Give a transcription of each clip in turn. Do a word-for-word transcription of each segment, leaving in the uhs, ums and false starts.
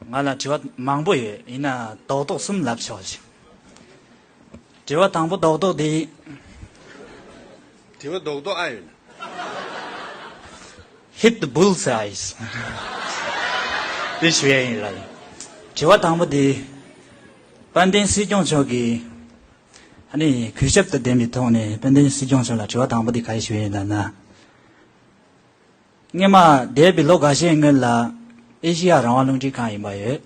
ང་ལ་དྲི་བ་མང་པོ་ཡོད། ཡིན་ན་རྡོག་རྡོག་གསུམ་ལབ་ཆོག་ཅིག་དྲི་བ་དང་པོ་རྡོག་རྡོག་འདི། དྲི་བ་རྡོག་རྡོག་ཨ་ཡོད་ན། Hit the bullseyes. དེ་ཞུ་ཡ་ཡིན་ལ། དྲི་བ་དང་པོ་འདི། དཔལ་ལྡན་སྲིད་སྐྱོང་མཆོག་གིས། ཨ་ནི་གུས་ཞབས་དང་ལྡན་པའི་ཐོག་ནས་དཔལ་ལྡན་སྲིད་སྐྱོང་མཆོག་ལ་དྲི་བ་དང་པོ་འདི་ག་རེ་ཞུ་ཡ་ཡིན་ལབ་ན། སྔོན་མ་འདས་པའི་ལོ་འགའ་ཤས་སྔོན་ལ་ཨེ་ཤེ་ཡ་རང་དབང་རླུང་འཕྲིན་ཁང་ཡིན་པ་ཡོད།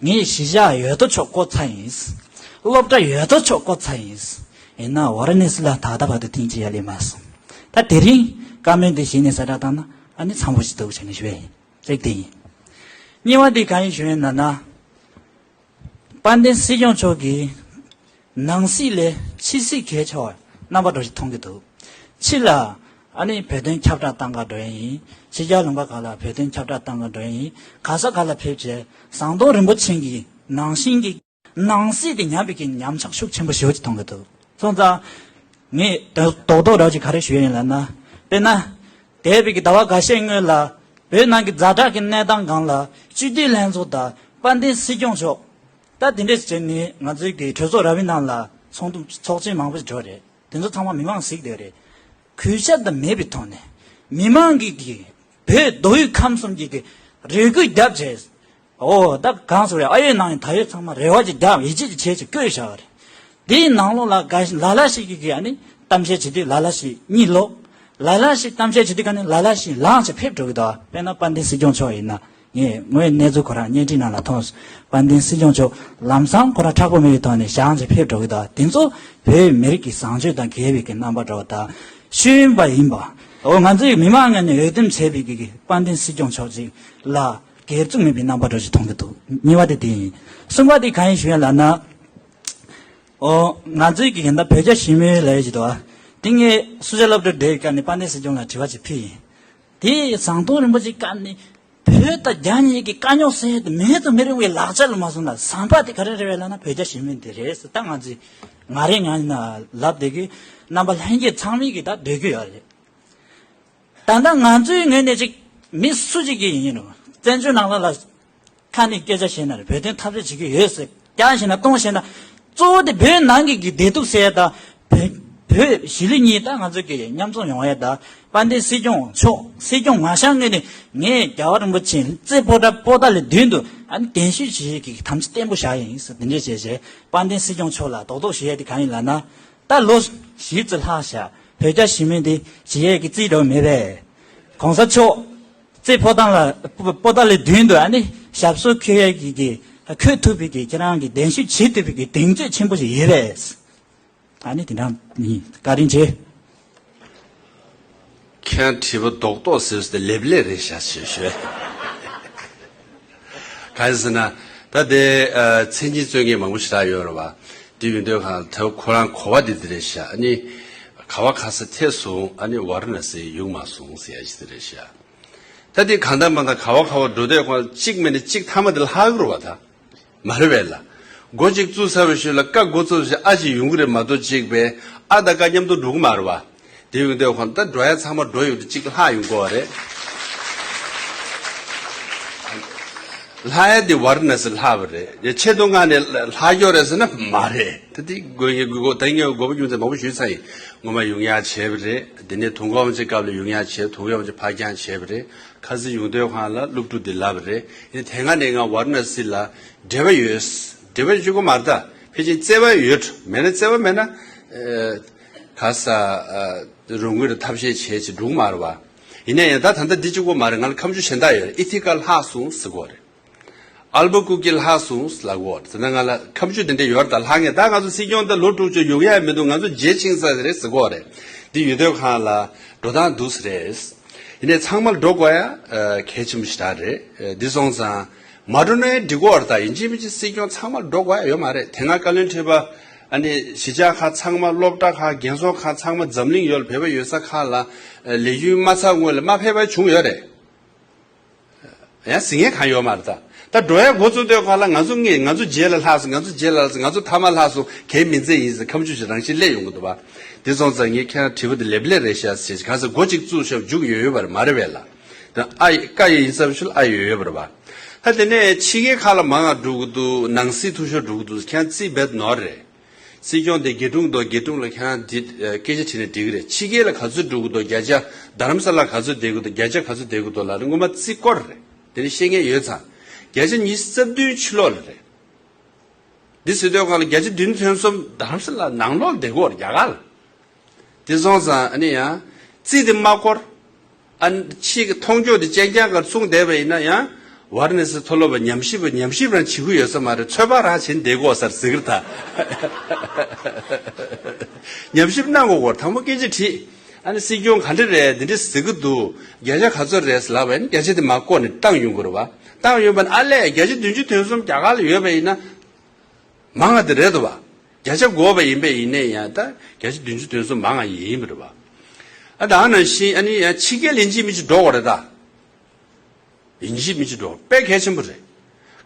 ངས་གཞིས་ཆགས་ཡོད་དོ་ཅོག་བསྐོ་ཚར་ཡིན། སློབ་གྲྭ་ཡོད་དོ་ཅོག་བསྐོ་ཚར་ཡིན། ཡིན་ན་ཝ་ར་ཎ་སི་ལ་ད་ལྟ་བར་དུ་ཐེངས་གཅིག་ཡ་སླེབས་མ་སོང་། ད་དེ་རིང་བཀའ་མོལ་འདི་གཞི་ནས་གསལ་བསྒྲགས་བཏང་ན་ཨ་ནི་འཚམ་པོ་ཞིག་འདུག་བྱས་ནས་ཞུ་ཡ་ཡིན། གཅིག་དེ་ཡིན། གཉིས་པ་འདི་གང་ཡིན་ཞུ་ཡིན་ན་ན། དཔལ་ལྡན་སྲིད་སྐྱོང་མཆོག་གིས་ནང་སྲིད་ལས་ཕྱི་སྲིད་གལ་ཆེ་བ་རྣམ་པ་འགྲོ་ཞིག་མཐོང་གི་འདུག་ཕྱི་ལ་ཨ་ནི་བོད་དོན་ཁྱབ་བསྒྲགས་བཏང་ག་འགྲོ་ཡ་ཡིན། ཕྱི་རྒྱལ་ལུང་པ་ཁག་ལ་བོད་དོན་ཁྱབ་བསྒྲགས་བཏང་ག་འགྲོ་ཡ་ཡིན། ག་ས་ག་ལ་ཕེབས་བྱས་ཟམ་གདོང་རིན་པོ་ཆེ་གི་ནང་བཞིན་གྱི་ནང་སྲིད་དེ་ཉམས་པའི་གི་ཉམས་ཆག་ཤུགས་ཆེན་པོ་ཞེ་པོ་ཅིག་མཐོང་གི་འདུག་སོང་ཙང་། ངས་ད་རྡོག་རྡོག་ར་ཅིག་ག་རེ་ཞུ་ཡ་ཡིན་ལབ་ན། དཔེར་ན། འདས་པའི་གི་ཟླ་བ་འགའ་ཤས་སྔོན་ལ། བོད་ནང་གི་ཛ་དྲག་གི་གནས་སྟངས་སྒང་ལ་སྤྱི་འཐུས་ལྷན་ཚོགས་དང་དཔལ་ལྡན་སྲིད་སྐྱོང་མཆོག་ད་དེ་འདྲས་བྱས་ནས་ང་ཚོའི་གི་གྲོས་ཚོགས་ར་བའི་ནང་ལ་ཚོགས་འདུ་ཚོགས་ཆེན་མང་པོ་ཞིག་འགྲོ་རེད། དེ་ཚོ་ཚང་མ་མི་མང་གཟིགས་བསྡད་རེད། གུས་ཞབས་དང་མེད་པའི་ཐོག་ནས། མི་མང་གི་གི་བོད་མདོ་དབུས་ཁམས་གསུམ་གྱི་གི་རེ་སྐུལ་རྒྱབ་བྱས། ཨོ་ད་གང་སོ་རེད། ཨ་ཡོད་ནང་ཡོད་ད་ཡོད་ཚང་མ་རེ་བ་ཅིག་རྒྱབ་ཡིད་ཆེས་ཅིག་བྱས་ཅིག་བསྐོས་བཞག་པ་རེད། དེའི་ནང་ལོགས་ལ་ག་ལ་ལ་ཞིག་གིས་གི་ཨ་ནི་གཏམ་བཤད་བྱེད་དུས་ལ་ལ་ཞིག་གཉིད་ལོག་ལ་ལ་ཞིག་གཏམ་བཤད་བྱེད་དུས་ག་ནི་ལ་ལ་ཞིག་ལངས་བྱས་ཕེབས་འགྲོ་གི་འདུག་དཔེར་ན་དཔལ་ལྡན་སྲིད་སྐྱོང་མཆོག་ཡིན་ན། ངས་ངོས་གནས་ཚུལ་ཁོ་རང་བརྙན་འཕྲིན་ནང་ལ་མཐོང་སོང་། དཔལ་ལྡན་སྲིད་སྐྱོང་མཆོག་ལམ་སང་ཁོ་རང་མཁྲེགས་པོ་མེད་པའི་ཐོག་ནས་བཞེངས་བྱས་ཕེབས་འགྲོ་གི་འདུག་དེ་ཚོ་བོད་མི་རིགས་ཀྱི་བཟང་སྤྱོད་དང་འགལ་བའི་གི་རྣམ་པ་འདྲ་བ་དང་། ཤེས་ཡོན་པ་ཡིན་པ། འོ་ང་ཚོའི་མི་མང་ངོས་ནས་འོས་འདེམས་བྱས་པའི་གི་གི་དཔལ་ལྡན་སྲིད་སྐྱོང་མཆོག་ཅིག་ལ་སྒེར་བཙུགས་མེད་པའི་རྣམ་པ་འདྲ་ཞིག་མཐོང་གི་འདུག་གཉིས་པ་དེ་དེ་ཡིན། གསུམ་པ་དེ་གང་ཡིན་ཞུ་ཡ་ལབ་ན། ཨོ། ང་ཚོའི་གི་ཡིན་ད་བོད་རྒྱ་ཞི་མོལ་ལབ་ཡ་ཅིག་འདུག་ཨ། དེ་ངས་སུ་ཇཱ་སློབ་གྲྭ་འགྲོ་ཡི་སྐབས་ནས་དཔལ་ལྡན་སྲིད་སྐྱོང་ལ་དྲི་བ་ཅིག་ཕུལ་ཡིན། དེ་ཟམ་གདོང་རིན་པོ་ཆེའི་སྐབས་ནས་བོད་དང་རྒྱ་གཉིས་ཀྱི་དཀའ་རྙོག་སེལ་ཡ་དེ་མི་དང་མི་རིགས་པའི་ལག་ཆ་ལ་མ་སོང་ན་ཟམ་པ་དེ་ག་རེ་རེད་བས་ལབ་ན་བོད་རྒྱ་ཞི་མོལ་འདི་རེད་ཟེར། ད་ང་ཚོས་ང་རེ་ང་ཡིན་ན་ལབ་བསྡད་གི། རྣམ་པ་ལྷན་རྒྱས་ཚང་མས་གི་ད་འདོད་གི་ཡོད་རེད། ད་ལྟ་ང་ཚོའི་ངོས་ནས་ཅིག་མི་སུ་ཅིག་གིས་ཡིན་རུང་བཙན་བྱོལ་ནང་ལ་ལ་ཁ་ནས་སྐད་ཆ་བཤད་ན་རེད། བོད་དོན་འཐབ་རྩོད་བྱེད་ཀྱི་ཡོད་ཟེར་རྒྱག་བཞིན་ན་གཏོང་བཞིན་ན། གཙོ་བོ་དེ་བོད་ནང་གི་གི་བདེ་སྡུག་སེལ་ཡ་དང་། བོད་བོད་གཞིས་ལུས་གཉིས་ད་ང་ཚོ་གི་མཉམ་འཛོམས་ཡོང་ཡ་དང་། དཔལ་ལྡན་སྲིད་སྐྱོང་མཆོག་སྲིད་སྐྱོང་མ་བཞེངས་སྔོན་ནས་ངས་རྒྱལ་བ་རིན་པོ་ཆེ་རྩེ་ཕོ་བྲང་པོ་ཏཱ་ལའི་མདུན་དུ་ཨ་ནི་གདན་ཞུ་བྱེད་ཡས་ཀྱི་དམ་བཅའ་བརྟན་པོ་བཞག་ཡ་ཡིན་ཟེར་དེ་འདྲས་བྱས་བྱས་དཔལ་ལྡན་སྲིད་སྐྱོང་མཆོག་ལ་རྡོག་རྡོག་ཞུ་ཡ་དེ་གང་ཡིན་ལབ་ན། ད་ལོ་བཞི་བཅུ་ལྷག་བཞག་བོད་རྒྱ་ཞི་མོལ་འདི་བྱེད་ཡས་ཀྱི་རྩིས་འགྲོ་མེད་པས། གོང་ས་མཆོག་རྩེ་ཕོ་བྲང་ལ་པོ་ཏཱ་ལའི་མདུན་དུ་ཨ་ནི་ཞབས་སོར་འཁོད་ཡས་ཀྱི་གི་འཁོད་ཐུབ་པའི་གི་ཁྱེད་རང་གི་གདན་ཞུ་བྱེད་ཐུབ་པའི་གི་གདེང་ཚོད་ཆེན་པོ་ཞིག་ཡོད་པས། ཨ་ནི་དེ་འདྲ་ཡིན། བཀའ་དྲིན་ཆེ། ཁྱེད་དྲི་བ་རྡོག་རྡོག་ཟེར་ཟེར་ལེབ་ལེབ་རེད་ཤག་ཞེས་ཞུས། གང་ཡིན་ཟེར་ན། ད་དེ་ཨ་མཚན་ཉིད་རྩོད་མཁན་མང་པོ་ཞེ་དྲག་ཡོད་རེད་བ། དེ་ཡོད་དུས་གང་ཐེ་ཁོ་རང་གོ་བ་དེ་དེ་རེད་ཤག་ཨ་ནི། ག་བ་ག་ས་ཐད་སོང་ཨ་ནི་ཝ་ར་ཎ་སི་ཡོང་མ་སོང་ཟེར་ཡ་ཞིག་དེ་རེད་ཤག་ད་དེ་གང་ལྟར་མ་ལྟར་ག་བ་ག་བ་འགྲོ་དུས་ཁོ་གཅིག་མིན་ན་གཅིག་མཐའ་མ་དེ་ལྷག་གི་རེད་བ་ད། མ་རེད་པས་ལ། འགོ་གཅིག་བཙུགས་ཚར་བའི་ཤུལ་ལ་ཀ་འགོ་བཙུགས་བྱས་ཨ་ཅིག་ཡོང་གི་རེད་མ་གཏོགས་གཅིག་པས་ཨ་དང་ཀ་མཉམ་དུ་འགྲོ་གི་མ་རེད་བ། དེ་ཡོང་དུས་ཁོང་ད་འགྲོ་ཡ་ཚང་མ་འགྲོ་ཡོང་དུས་གཅིག་ལྷག་ཡོང་དགོས་པ་རེད། ལྷག་ཡ་དེ་ཝ་ར་ཎ་སི་ལྷག་པ་རེད། ཡ་ཆེད་དུ་མངགས་ནས་ལྷག་རྒྱུ་རེད་ཟེར་ན་མ་རེད། ད་དེ་དགོས་ངེས་དགོས་དགོས་ད་ངས་དགོས་པ་རྒྱུ་མཚན་མང་པོ་ཞུས་ཚར་ཡིན། སྔོན་མ་ཡོང་ཡ་བྱས་པ་རེད། དེ་ནས་དུས་འཁོར་དབང་ཆེན་སྐབས་ལ་ཡོང་ཡ་བྱས། དུས་འཁོར་དབང་ཆེན་ཕར་འགྱངས་བྱས་པ་རེད། ཁ་སང་ཡོང་དུས་ཁོང་ལ་སློབ་ཕྲུག་འདི་ལབ་པ་རེད། ཡིན་དེ་སྔ་ནས་ང་ཝ་ར་ཎ་སི་ལ་འབྲེལ་བ་ཡོད། འབྲེལ་བ་ཡོད་ཅིག་གོ་མ་རེད་ད། ཕལ་ཆེར་བརྩེ་བ་ཡོད། མེད་ན་བརྩེ་བ་མེད་ན། ཨ་ག་ས། ཨ་རང་འགུལ་ཐབས་ཤེས་བྱས་ཅིག་འགྲོ་གི་མ་རེད་བ། ཡིན་ན་ཡང་ད་ད་ལྟ་འདི་གཅིག་པོ་མ་རེད། ང་ལ་ཁ་མཆུ་གཞན་དག་ཡོད་རེད། ཨི་ཐི་ཀ་ལྷག་སོང་ཟེར་གོ་རེད། ཨལ་བུ་ཀུ་ཀི་ལྷག་སོང་ལབ་གོ་རེད། ད་ང་ལ་ཁ་མཆུ་དེ་འདྲ་ཡོད་རེད། ད་ལྷག་ངེས་ད་ང་ཚོ་སྲིད་སྐྱོང་ད་ལོ་དྲུག་ཅུ་ཡོང་ཡ་མི་འདུག་ང་ཚོ་རྗེས་ཕྱིན་ས་རེད་ཟེར་གོ་རེད། འདི་ཡོད་དུས་ཁོང་ལ་འགྲོ་སྟངས་འདུག་ཟེར་རེད། ཡིན་ནའི་ཚང་མར་འགྲོ་དགོས་ཡ་ཨ་གལ་ཆེན་པོ་ཞིག་རེད། ཨ་འདི་སོང་ཙང་མ་འགྲོ་ན་འགྲིག་གོ་རེད། ད་ཡིན་གཅིག་མིན་གཅིག་སྲིད་སྐྱོང་ཚང་མར་འགྲོ་དགོས་ཡ་ཡོད་མ་རེད། དེ་སྔ་བཀའ་བློན་ཁྲི་པ་ཨ་ནི་གཞིས་ཆགས་ཁག་ཚང་མ། སློབ་གྲྭ་ཁག་རྒན་གསོ་ཁང་ཚང་མ། འཛམ་གླིང་ཡོད་ལ་བོད་པ་ཡོད་ས་ཁག་ལ་ཨ་ལས་འགུལ་མ་ཚར་སྔོན་ལ་མ་ཕེབས་པ་བྱུང་ཡོད་རེད། ཡང་ཟིན་ངེས་གང་ཡོད་མ་རེད་ད། ད་འགྲོ་ཡ་འགོ་བཙུགས་དུས་ཁ་ལ་ང་ཚོ་ངས་ང་ཚོ་རྗེས་ལ་ལྷག་སོང་། ང་ཚོ་རྗེས་ལ་ལྷག་སོང་། ང་ཚོ་མཐའ་མ་ལྷག་སོང་། གལ་མི་འཛེམ་ཡིན་ཟེར་ཁ་མཆུ་ཞིག་རང་བཞིན་སླེབས་ཡོང་གི་འདུག་བ། དེ་སོང་ཙང་ངས་ཁྱེད་རང་དྲི་བ་དེ་ལེབ་ལེབ་རེད་ཤག་ཟེར་ག་ས་འགོ་གཅིག་བཙུགས་ཤག་མཇུག་ཡོད་ཡོད་པ་རེད་མ་རེད་པས་ལ། ད་ཨ་ཡི་ཀ་ཡི་ཡིན་ས་ཤུལ་ཨ་ཡོད་ཡོད་པ་རེད་བ། ད་དེ་ནས་ཕྱི་རྒྱལ་ཁག་ལ་མང་ང་འགྲོ་གི་འདུག། ནང་སྲིད་འཐུས་ཤོར་འགྲོ་གི་འདུག། ཁྱེད་རང་རྩིས་རྦད་ནོར་རེད། སྲིད་སྐྱོང་དེ་རྒྱ་གྲུང་དང་རྒྱ་གྲུང་ལ་ཁྱེད་རང་འདི་ཨ་སྐད་ཆ་དྲིས་ན་འགྲིག་གི་རེད། ཕྱི་རྒྱལ་ལ་ག་ཚོད་འགྲོ་གི་འདུག། བརྒྱ་ཆ་རྡ་རམ་ས་ལ་ག་ཚོད་བསྡད་གི་འདུག། བརྒྱ་ཆ་ག་ཚོད་བསྡད་གི་འདུག་ལབ་ན་སྔོན་མ་རྩིས་སྐོར་རེད། དེ་ནི་ཤེས་མཁན་ཡོད་ཙང་། བརྒྱ་ཆ་ཉི་ཤུ་རྩ་བདུན་ཕྱི་ལོགས་ལ་རེད། འདི་ཟེར་དུས་སྒང་ལ་བརྒྱ་ཆ་བདུན་ཚོད་གསུམ་རྡ་རམ་ས་ལ་ནང་ལོགས་བསྡད་གི་ཡོད་རེད། རྒྱ་གར་ལ། དེ་སོང་ཙང་ཨ་ནི་ཡང་རྩིས་དེ་མ་སྐོར། ཨ་ཕྱི་གི་མཐོང་ཕྱོགས་དེ་རྐྱང་རྐྱང་གར་བཙུགས་བསྡད་པ་ཡིན་ན་ཡང་། ཝཱ་ར་ཎ་སི་མཐོ་སློབ་པ་ཉམས་ཞིབ་པ་ཉམས་ཞིབ་རང་བྱེད་ཀྱི་ཡོད་ས་མ་རེད། ཚོད་དཔག་རང་བྱེད་བསྡད་དགོས་ས་རེད་ཟེར་གི་རེད་ད། ཉམས་ཞིབ་གནང་དགོས་སྐོར་དང་པོ་སྐད་ཆ་དྲིས། ཨ་ནི་སྲིད་སྐྱོང་ག་འདྲ་རེད། འདི་འདྲ་ཟེར་གི་འདུག། བརྒྱ་ཆ་ག་ཚོད་རེད་ལབ་པ་ཡིན་ན་བརྒྱ་ཆ་དེ་མར་བཀོག་ནས་བཏང་ཡོང་གི་རེད་བ། བཏང་ཡོང་པ་ན་ཨ་ལས་བརྒྱ་ཆ་བདུན་ཅུ་དོན་གསུམ་རྒྱ་གར་ལ་ཡོད་པ་ཡིན་ན། མང་ང་དེ་རེད་འདུག་བ། བརྒྱ་ཆ་དགོས་པ་ཡིན་པ་ཡིན་ནའི་ཡང་ད་བརྒྱ་ཆ་བདུན་ཅུ་དོན་གསུམ་མང་ང་ཡིན་པ་རེད་བ། ཨ་ད་ནང་བཞིན་ཨ་ནི་ཡང་ཕྱི་རྒྱལ་ལ་ཡིན་གཅིག་མིན་གཅིག་འགྲོ་དགོས་རེད་ད། ཡིན་གཅིག་མིན་གཅིག་འགྲོ་དཔེ་གལ་ཆེན་པོ་རེད།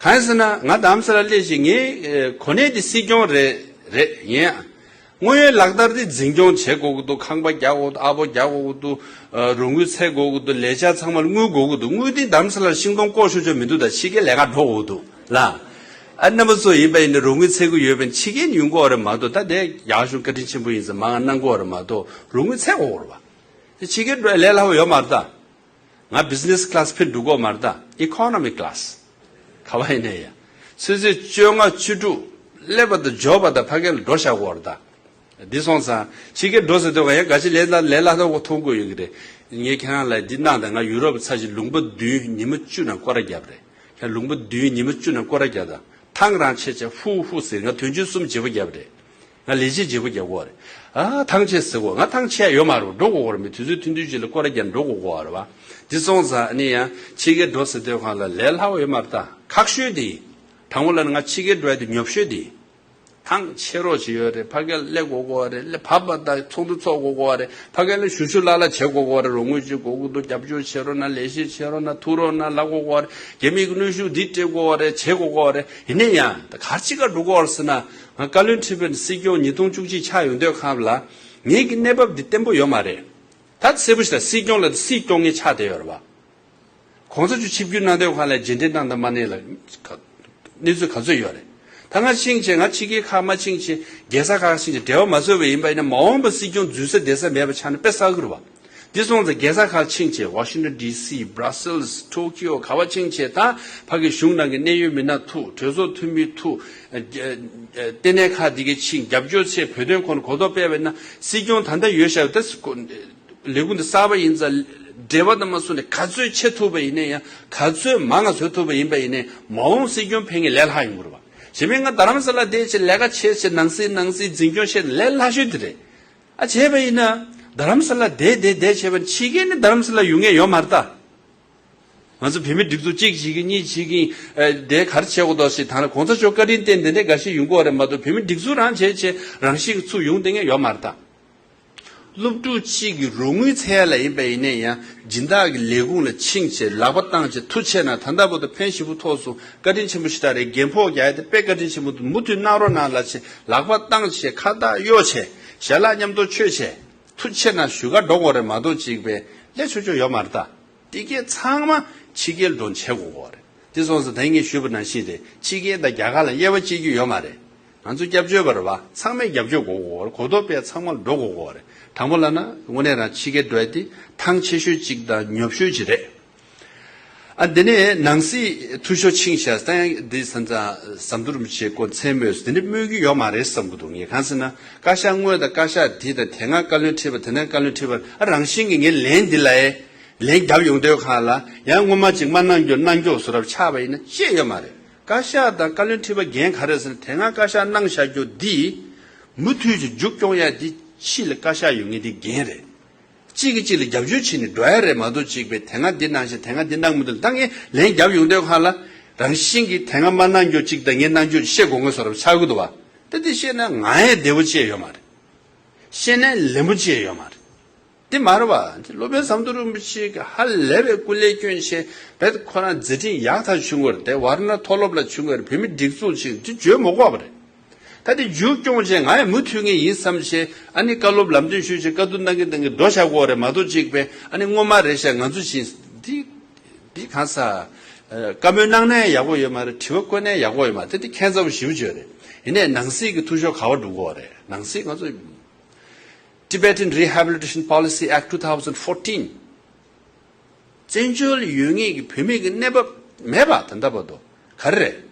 གང་ཡིན་ཟེར་ན་ང་རྡ་རམ་ས་ལ་སླེབས་ཤིང་ངའི་ཨེ་གོ་གནས་དེ་སྲིད་སྐྱོང་རེད་རེད་ཡིན་ཡང་། དངོས་ཡོད་ལག་བསྟར་དེ་འཛིན་སྐྱོང་བྱེད་དགོས་ཀྱི་འདུག། ཁང་པ་རྒྱག་དགོས་འདུག། ཨ་ཕོ་རྒྱག་དགོས་ཀྱི་འདུག། ཨ་རོགས་དངུལ་འཚོལ་དགོས་ཀྱི་འདུག། ལས་འཆར་ཚང་མ་ལ་དངུལ་དགོས་ཀྱི་འདུག། དངུལ་དེ་རྡ་རམ་ས་ལར་ཤིང་སྡོང་བཀོག་ཤོག་ཆོག་མི་འདུག། ད་ཕྱི་རྒྱལ་ལས་ཀ་འགྲོ་དགོས་ཀྱི་འདུག་ལ། ཨ་རྣམ་པ་ཚོ་ཡིན་པ་ཡིན་ན་རོགས་དངུལ་འཚོལ་གྱི་ཡོད་པ་ཡིན་ཕྱི་རྒྱལ་ནས་ཡོང་དགོས་རེད་མ་གཏོགས། ད་དེ་ཡག་ཤོས་བཀའ་དྲིན་ཆེན་པོ་ཡིན་ཙང་མང་ང་གནང་དགོས་རེད་མ་གཏོགས་རོགས་དངུལ་འཚོལ་དགོས་རེད་བ། དེ་ཕྱི་རྒྱལ་འགྲོ་ལས་སླ་བོ་ཡོད་མ་རེད་ད། ང་བི་ཛི་ནེ་སི་ཀི་ལ་སི་ཕེབས་འགྲོ་གི་ཡོད་མ་རེད་ད། ཨི་ཀོ་ནོ་མི་ཀི་ལ་སི། ག་པར་ཡིན་ནའི་ཡ། ཆུ་ཚོད་བཅོ་ལྔ་བཅུ་དྲུག་སླེབས་པ་དང་འབྱོར་བ་དང་ཕ་གི་ལ་འགྲོ་བཞག་གི་ཡོད་རེད་ད། འདི་སོང་ཙང་ཕྱི་རྒྱལ་འགྲོ་ཟེར་དུས་ཡང་ག་ཅི་ལས་སླ་ལས་སླ་ཐོག་གོ་མཐོང་གི་ཡོད་ཀྱི་རེད། ངས་ཁྱེད་རང་ལ་འདི་གནང་དང་། ང་ཡུ་རོབ་ཚར་ཞིག་ལུང་པ་བདུན་ཉི་མ་བཅུ་ནང་སྐོར་ར་བརྒྱབ་རེད། ཁྱེད་ལུང་པ་བདུན་ཉི་མ་བཅུ་ནང་སྐོར་ར་བརྒྱབ་དང་། ཐང་རང་ཆད་ཆད་ཧུ་ཧུ་ཟེར། ང་དོན་ཆེན་གསུམ་བརྗེ་པོ་བརྒྱབ་རེད། ང་ལས་བྱེད་བརྗེ་པོ་རྒྱག་གོ་རེད། ཨ་ཐང་ཆད་ཟེར་གོ། ང་ཐང་ཆད་ཡོད་མ་རེད། འགྲོ་དགོས་གོ་རེད། མི་དུས་ཚོད་ཐུང་ཐུང་ཅིག་ལ་སྐོར་ར་རྒྱག་འགྲོ་དགོས་གོ་རེད་བ། འདི་སོང་ཙང་ཨ་ནི་ཡང་ཕྱི་རྒྱལ་འགྲོ་ཟེར་དུས་སྒང་ལ་ལས་སླ་བོ་ཡོད་མ་རེད་ད། ཁག་ཤོས་དེ་ཡིན། དང་པོ་ལ་ང་ཕྱི་རྒྱལ་འགྲོ་ཡ་དེ་ཉོབ་ཤོས་དེ་ཡིན། ཐང་ཆད་རོགས་བྱེད་ཡོད་རེད། ཕ་གིར་སླེབས་དགོས་གོ་རེད། སླེབས་བབས་པ་དང་ཚོགས་འདུ་ཚོགས་དགོས་གོ་རེད། ཕ་གིར་ལ་ཞུ་ཞུ་ལག་ལག་བྱེད་དགོས་གོ་རེད། རོགས་དངུལ་ཅིག་དགོས་ཀྱི་འདུག། རྒྱབ་སྐྱོར་བྱེད་རོགས་གནང་། ལས་གཞི་བྱེད་རོགས་གནང་། ཐུག་རོགས་གནང་ལབ་དགོས་གོ་རེད། རྒྱ་མིའི་གནོན་ཤུགས་འདི་སྤྲད་དགོས་རེད། བྱེད་དགོས་གོ་རེད། ཡིན་ན་ཡང་ད་ག་རེ་བྱེད་ག་འགྲོ་གོ་རེད་ཟེར་ན། ང་བཀའ་བློན་ཁྲི་པ་ནས་སྲིད་སྐྱོང་ཉིས་སྟོང་བཅུ་གཅིག་ཆགས་ཡོང་དུས་སྒང་ལ་ངེད་ཀྱི་གནས་བབ་འདི་བརྟན་པོ་ཡོད་མ་རེད། ད་གསལ་པོ་ཞིག་ལ་སྲིད་སྐྱོང་ལ་སྲིད་སྐྱོང་མཁན་ཆགས་བསྡད་ཡོད་རེད་བ། གོང་ས་མཆོག་ཆིབས་བསྒྱུར་གནང་དུས་སྒང་ལ་རྗེས་འདྲི་གནང་དང་མ་གནང་ལ་ག་གནས་ཚུལ་ག་ཚོད་ཡོད་རེད། ད་ང་ཕྱིན་ཆད་ང་ཕྱི་རྒྱལ་ཁག་མ་ཕྱིན་ཆད་རྒྱལ་ས་ཁག་ཕྱིན་ཆད་འབྲེལ་བ་མ་བཟོས་པ་ཡིན་པ་ཡིན་ན་མ་འོངས་པ་སྲིད་སྐྱོང་འཛུལ་ས་བསྡད་ས་མེད་པ་ཆགས་ན་དཔེ་བསགས་ཀྱི་རེད་བ། འདི་སོང་ཙང་རྒྱལ་ས་ཁག་ཕྱིན་ཆད་ཝ་ཤིང་ཊོན་ཌི་སི། སྦྲ་སེལ་སི། ཊོ་ཀིའོ་ག་པར་ཕྱིན་ཆད་ད་ཕ་གི་གཞུང་ནང་གི་གནད་ཡོད་མི་སྣ་ཐུག། གྲོས་ཚོགས་འཐུས་མི་ཐུག། ཨ་ཨ་ལྟེ་གནས་ཁག་འདི་གའི་ཕྱིན་རྒྱབ་སྐྱོར་ཆེད་བོད་དོན་སྐོར་གོ་རྟོགས་སྤེལ་བས་ན་སྲིད་སྐྱོང་ད་ལྟ་ཡོད་ཤག་ད་ལས་ཁུངས་འདི་གསར་པ་ཡིན་ཙང་འབྲེལ་བ་དང་མ་སོང་ནས་ག་ཚོད་ཆེ་ཐུབ་པ་ཡིན་ན་ཡང་། ག་ཚོད་མང་ང་བཟོ་ཐུབ་པ་ཡིན་པ་ཡིན་ནའི་མ་འོངས་སྲིད་སྐྱོང་ཕེབས་མཁན་ལས་སླ་ཡོང་གི་རེད་བ། གཞན་མིན་ང་རྡ་རམ་ས་ལ་བསྡད་བྱས་ལས་ཀ་བྱས་བྱས་ནང་སྲིད་ནང་སྲིད་འཛིན་སྐྱོང་བྱས་ལས་སླ་ཤོས་དེ་རེད། ཨ་བྱས་པ་ཡིན་ན་རྡ་རམ་ས་ལ་བསྡད་བསྡད་བསྡད་བྱས་པ་ཕྱི་རྒྱལ་ནས་རྡ་རམ་ས་ལ་ཡོང་མཁན་ཡོད་མ་རེད་ད། ང་ཚོ་བོད་མི་སྒྲིག་འཛུགས་གཅིག་བྱེད་ཀྱི་གཉིས་བྱེད་ཀྱི་ཨ་དེ་ག་རེ་བྱེད་དགོས་འདུག་ཟེར། ད་ལྟ་གོང་ས་མཆོག་བཀའ་དྲིན་བརྟེན་དེ་འདྲའི་འགའ་ཤས་ཡོང་གི་ཡོད་རེད་མ་གཏོགས། བོད་མི་སྒྲིག་འཛུགས་རང་བྱས་བྱས་རང་བཞིན་གྱིས་ཚུར་ཡོང་བསྡད་མཁན་ཡོད་མ་རེད་ད། སློབ་ཕྲུག་གཅིག་གི་རོགས་དངུལ་འཚོལ་ཡ་ལ་ཡིན་པ་ཡིན་ན་ཡང་སྦྱིན་བདག་གི་ལས་ཁུངས་ལ་ཕྱིན་བྱས་ལག་པ་བཏང་བྱས་ཐུགས་ཆེ་གནང་། ད་ལྟ་བར་དུ་ཕན་ཞེ་པོ་ཐོགས་སོང་། བཀའ་དྲིན་ཆེན་པོ་ཞེ་དྲག་རེད། རྒན་ཕོགས་རྒྱག་ཡ་དེ་དཔེ་བཀའ་དྲིན་ཆེན་པོ་འདུག། མུ་མཐུད་གནང་རོགས་གནང་ལབ་བྱས་ལག་པ་བཏང་བྱས་ཁ་བཏགས་གཡོགས་བྱས་ཞལ་ལག་མཉམ་དུ་མཆོད་བྱས་ཐུགས་ཆེ་གནང་ཞུ་ག་འགྲོ་དགོས་རེད་མ་གཏོགས་ཅིག་པས་ལས་ཆོག་ཆོག་ཡོད་མ་རེད་ད། དེ་གས་ཚང་མ་ཕྱི་རྒྱལ་འགྲོ་བྱེད་དགོས་ཀྱི་ཡོད་རེད། དེ་སོང་ཙང་ད་ངས་ཞུས་པ་ནང་བཞིན་རེད། ཕྱི་རྒྱལ་དང་རྒྱ་གར་ལ་དབྱེ་བ་ཕྱེ་རྒྱུ་ཡོད་མ་རེད། ང་ཚོ་སྐྱབས་བཅོལ་བ་རེད་བ། ཚང་མས་རྒྱབ་སྐྱོར་དགོས་ཀྱི་ཡོད་རེད། གོ་རྟོགས་སྤེལ་ཚང་མ་ལ་འགྲོ་དགོས་ཀྱི་ཡོད་རེད། དང་པོ་ལབ་ན་དངོས་གནས་རང་ཕྱི་རྒྱལ་འགྲོ་ཡ་དེ་ཐང་ཆད་ཤོས་གཅིག་དང་ཉོབ་ཤོས་གཅིག་རེད། ཨ་འདི་ནས་ནང་སྲིད་འཐུས་ཤོར་ཕྱིན་བཞག་ད་ཡང་འདི་ས་མཚམས་ཟམ་གདོང་རིན་པོ་ཆེ་སྐོར་མཚན་སྨོས་སུ་འདི་འདྲ་སྨོས་ཀྱི་ཡོད་མ་རེད་བསམ་གྱི་འདུག། ངས་གང་ཟེར་ན་བཀའ་ཤག་དངོས་དང་བཀའ་ཤག་འདི་དང་དེ་སྔ་བཀའ་བློན་ཁྲི་པ་དེ་སྔ་བཀའ་བློན་ཁྲི་པ་ཨ་རང་བཞིན་གྱི་ངས་ལན་འདི་ལ་ཨེ། ལན་རྒྱབ་ཡོང་དུས་སྒང་ལ་ཡང་སྔོན་མ་ཅིག་མ་གནང་རྒྱུ་གནང་རྒྱུ་བཟོ་འདྲ་ཆགས་པ་ཡིན་ན་ཅི་ཡང་ཡོད་མ་རེད། བཀའ་ཤག་དང་བཀའ་བློན་ཁྲི་པ་འགན་ག་རེ་ཟེར་ན་དེ་སྔ་བཀའ་ཤག་གནང་བཞག་རྒྱུ་འདི་མུ་མཐུད་ཀྱི་མཇུག་སྐྱོང་ཡ་འདི་ཕྱི་ལ་བཀའ་ཤག་ཡོད་མཁན་འདི་འགན་རེད། གཅིག་གིས་གཅིག་ལ་རྒྱབ་སྐྱོར་བྱས་ནས་འགྲོ་ཡ་རེད་མ་གཏོགས་ཅིག་པས་དེ་སྔ་འདི་གནང་ཞིང་དེ་སྔ་འདི་གནང་མི་འདུག། ད་ངས་ལན་རྒྱབ་ཡོང་དུས་སྒང་ལ་རང་བཞིན་གྱིས་དེ་སྔ་མ་གནང་རྒྱུ་གཅིག་དང་ངས་གནང་རྒྱུ་བཤད་དགོས་ངེས་བཟོ་འདྲ་ཆགས་ཀྱི་འདུག་བ། ད་འདི་བཤད་ན་ང་ཡང་བདེ་པོ་ཅི་ཡང་ཡོད་མ་རེད། བཤད་ན་ལན་པོ་ཅི་ཡང་ཡོད་མ་རེད། དེ་མ་རེད་བ། དེ་སློབ་དཔོན་ཟམ་གདོང་རིན་པོ་ཆེ་གི་ཧ་ལས་པའི་སྐུ་ལས་བསྐྱོན་བྱས་བེད་ཁོ་རང་མཛད་འཕྲིན་ཡག་ཐག་ཆོད་པ་རེད། དེ་ཝཱ་ར་ཎ་མཐོ་སློབ་ལ་བྱུང་བའི་བོད་མི་སྒྲིག་འཛུགས་ཤིག་དེ་བརྗོད་མ་དགོས་པ་རེད། ད་དེ་མཇུག་སྐྱོང་བྱས་ང་ཡང་མུ་མཐུད་ངེས་ཡིན་བསམ་བྱས་ཨ་ནི་བཀའ་སློབ་ལམ་སྟོན་ཞུས་བྱས་བཀའ་བསྡུར་གནང་གི་གནང་གི་འགྲོ་བཞག་དགོས་རེད་མ་གཏོགས་ཅིག་པས་ཨ་ནི་སྔོན་མ་རེད་ཤག་ང་ཚོ་བཞིན་འདི་འདི་གང་ཟག་ བཀའ་མོལ་གནང་ནའི་ཡག་པོ་ཡོད་མ་རེད། དྲི་བ་བཀོད་ནའི་ཡག་པོ་ཡོད་མ་རེད། དེ་དེ་ཁྱད་མཚར་པོ་ཞེ་པོ་ཅིག་རེད། ཡིན་ནའི་ནང་སྲིད་ཀྱི་འཐུས་ཤོར་ག་པར་འགྲོ་གི་ཡོད་རེད། ནང་སྲིད་ང་ཚོ་Tibetan Rehabilitation Policy Act two thousand fourteen བཙན་བྱོལ་ཡོད་ངེས་ཀྱི་བོད་མི་གི་གནས་བབ་མེད་པ་ད་ལྟ་བར་དུ་ག་རེ་རེད།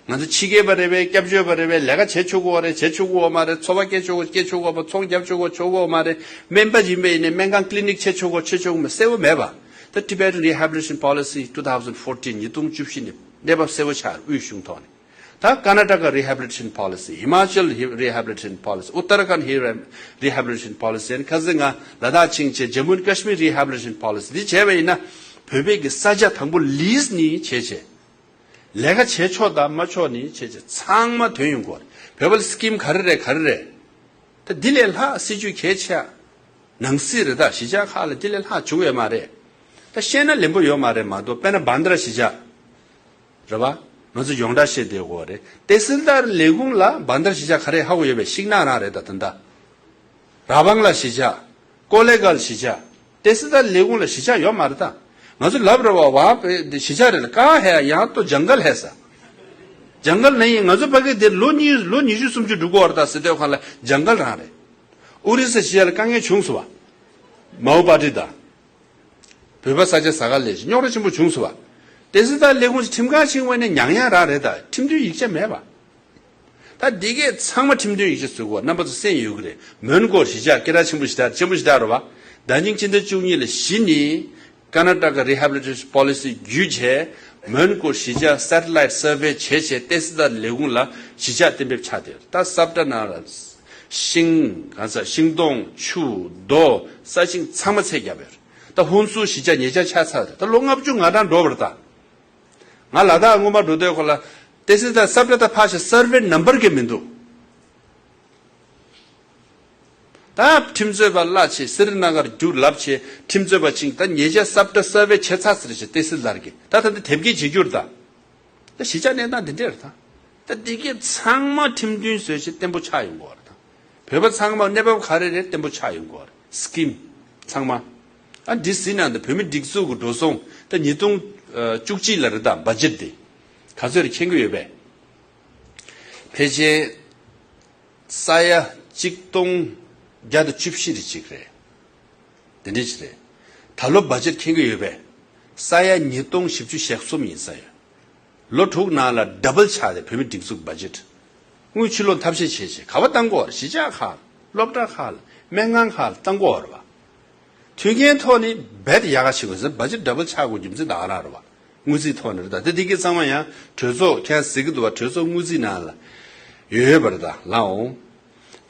ང་ཚོ་ཕྱི་རྒྱལ་པ་རེད་པས། སྐྱབས་བཅོལ་བ་རེད་པས། ལས་ཀ་བྱེད་ཆོག་གི་ཡོད་རེད། བྱེད་ཆོག་གི་ཡོད་མ་རེད། འཚོ་བ་སྐྱེལ་ཆོག་གི་སྐྱེལ་ཆོག་གི་ཡོད་མ། ཚོང་རྒྱབ་ཆོག་གི་ཆོག་གི་ཡོད་མ་རེད། སྨན་པ་ཡིན་པ་ཡིན་ནའི་སྨན་ཁང་clinic་བྱེད་ཆོག་གི་བྱེད་ཆོག་གི་མ་གསལ་པོ་མེད་པ། ད་Tibetan Rehabilitation Policy two thousand fourteen ཉིས་སྟོང་བཅུ་བཞི་ནས་གནས་བབ་གསལ་པོ་ཆགས་རེད། དབུས་གཞུང་ཐོག་ནས། ད་Karnataka Rehabilitation Policy, Himachal Rehabilitation Policy, Uttarakhand Rehabilitation Policy ཡང་ཁ་སང་ང་ལ་དྭགས་ཕྱིན་བྱས་Jammu and Kashmir Rehabilitation Policy འདི་བྱས་པ་ཡིན་ན། བོད་པའི་གི་ས་ཆ་དང་པོ་lease་ནས་བྱས་བྱས། ལས་ཀ་བྱེད་ཆོག་དང་མ་ཆོག་ནས་བྱས་བྱས་ཚང་མ་ཐོན་ཡོང་གི་ཡོད་རེད། བོད་པ་ལ་scheme་ག་རེ་རེད། ག་རེ་རེད། ད་འདི་ལས་ལྷག་སྲིད་ཇུས་གལ་ཆེ་ཨ། ནང་སྲིད་རེད། ད་གཞིས་ཆགས་ཁག་ལ་འདི་ལས་ལྷག་བྱུང་ཡོད་མ་རེད། ད་བཤད་ན་ལན་པོ་ཡོད་མ་རེད་མ་གཏོགས། དཔེར་ན་བྷན་དར་གཞིས་ཆགས་རེད་པ། ང་ཚོ་ཡོངས་གྲགས་བཤད་བསྡད་ཡོད་རེད། ཏེ་སིལ་དར་ལས་ཁུངས་ལ་བྷན་དར་གཞིས་ཆགས་ག་རེ་ཧ་གོ་ཡོད་པས། ཤིང་ནགས་རང་རེད། ད་ད་ལྟ་ར་བང་ལ་གཞིས་ཆགས། ཀོ་ལེ་གལ་གཞིས་ཆགས། ཏེ་སིལ་དར་ལས་ཁུངས་ལ་གཞིས་ཆགས་ཡོད་མ་རེད་ད། ང་ཚོ་ལབ་རེད་པ། ཝང་པེ་གཞིས་ཆགས་རེད་ལ། ཀ་ཧེ་ཡང་ཏོ་ཇང་གལ་ཧེ་ས། ཇང་གལ་ན་ཡིན། ང་ཚོ་ཕ་གི་དེ་ལོ་གཉིས་ལོ་ཉི་ཤུ་སུམ་ཅུ་འགྲོ་གི་ཡོད་རེད། ད་སི་ཏོའི་ཁང་ལ་ཇང་གལ་རང་རེད། ཨོ་རི་ས་གཞིས་ཆགས་ལ་དཀའ་ངལ་བྱུང་སོང་བ། མའོ་པ་ཏི་དང་། བོད་པ་ས་ཆ་ཟ་ག་ལས་རྙོག་དྲ་ཆེན་པོ་བྱུང་སོང་བ། ཏེ་སིལ་དར་ལས་ཁུངས་ཀྱི་ཁྲིམས་ཁང་ཕྱིན་པ་ནས་མྱངས་ཡག་རང་རེད། ད་ཁྲིམས་མཐུན་ཡིག་ཆ་མེད་པ། ད་འདི་གས་ཚང་མ་ཁྲིམས་མཐུན་ཡིག་ཆ་བཟོ་དགོས། རྣམ་པ་ཚོ་གསན་ཡོད་ཀྱི་རེད། མོན་གྷོ་གཞིས་ཆགས་སྐད་གྲགས་ཆེན་པོ་ཞིག་ད་ཆེན་པོ་ཞིག་ད་རེད་པ། ཟླ་ཉིན་ཕྱི་ཟླ་བཅུ་གཉིས་ལ་གཞི་ནས་Karnataka Rehabilitation Policy བརྒྱུད་བྱས། མོན་གྷོ་གཞིས་ཆགས་satellite survey བྱས་བྱས་ཏེ་སིལ་དར་ལས་ཁུངས་ལ་གཞིས་ཆགས་གཏན་འབེབས་ཆགས་བསྡད་ཡོད་རེད། ད་སབ་ཏ་ནང་ལ་ཤིང་གང་ས་ཤིང་སྡོང་ཆུ་རྡོ་ས་ཞིང་ཚང་མ་ཚད་བརྒྱབ་ཡོད་རེད། ད་ཧུན་སུར་གཞིས་ཆགས་ཉེ་ཆར་ཆགས་ཚར་རེད། ད་ལོ་ལྔ་བཅུ་ང་གྲངས་འགྲོ་བ་རེད་ད། ང་ལ་དྭགས་སྔོན་མ་འགྲོ་དུས་ཁོ་ལ་ཏེ་སིལ་དར་སབ་ཏ་ད་ཕར་བཞག survey number་གི་མི་འདུག་ད་ཁྲིམས་རྩོད་པ་གླ་བྱས་སི་རི་ན་གར་རྒྱུགས་ལབ་བྱས་ཁྲིམས་རྩོད་པ་ཅིག་ད་ཉེ་ཆར་སབ་ཏ་survey་བྱས་ཚར་ཟེར་བྱས་ཏེ་སིལ་དར་གི་ད་ད་ད་དེབ་སྐྱེལ་བྱེད་རྒྱུ་རེད་ད། ད་གཞིས་ཆགས་གནས་སྟངས་འདི་འདྲ་རེད་ད། ད་འདི་གས་ཚང་མ་ཁྲིམས་མཐུན་བཟོས་བྱས་བརྟན་པོ་ཆགས་ཡོང་གི་ཡོད་རེད་ད། བོད་པ་ཚང་མ་གནས་བབ་ག་རེ་རེད་བརྟན་པོ་ཆགས་ཡོང་གི་ཡོད་རེད། scheme་ཚང་མ། ཨ་འདི་ཟིན་ན་ད་བོད་མི་སྒྲིག་འཛུགས་ཀྱི་འགྲོ་སོང་ད་ཉིས་སྟོང་བཅུ་གཅིག་ལ་རེད་ད། budget་དེ་ག་ཚོད་རེད་མཁྱེན་གྱི་ཡོད་པས། ཕལ་ཆེར་ས་ཡ་གཅིག་སྟོང་བརྒྱ་དང་བཅུ་བཞི་རེ་གཅིག་རེད། དེ་འདྲ་ཅིག་རེད། ད་ལོ་budget་མཁྱེན་གྱི་ཡོད་པས། ས་ཡ་ཉིས་སྟོང་བཞི་བཅུ་ཞེ་གསུམ་ཡིན་ས་ཡོད། ལོ་དྲུག་ནང་ལ་double་ཆགས་ཏེ་བོད་མི་སྒྲིག་འཛུགས་budget། དངུལ་ཕྱིར་སློག་ཐབས་ཤེས་བྱས་བྱས་ག་པར་བཏང་དགོས་རེད། གཞིས་ཆགས་ཁག་ལ། སློབ་གྲྭ་ཁག་ལ། སྨན་ཁང་ཁག་ལ་བཏང་དགོས་རེད་པ། མཐུན་རྐྱེན་ཐོག་ནས་རྦད་དེ་ཡག་ག་ཕྱིན་དགོས་ཟེར། budget double་ཆགས་དགོས་རྒྱུ་མཚན་ད་ག་རང་རེད་པ། དངུལ་རྩིས་ཐོག་ནས་རེད་ད། དེ་དེ་གི་ཚང་མ་ཡང་གྲོས་ཚོགས་ཁྱེད་རང་གཟིགས་ཀྱི་འདུག་པ། གྲོས་ཚོགས་དངུལ་རྩིས་ནང་ལ་ཡོད་ཡོད་པ་རེད་ད། ལགས་འོང་།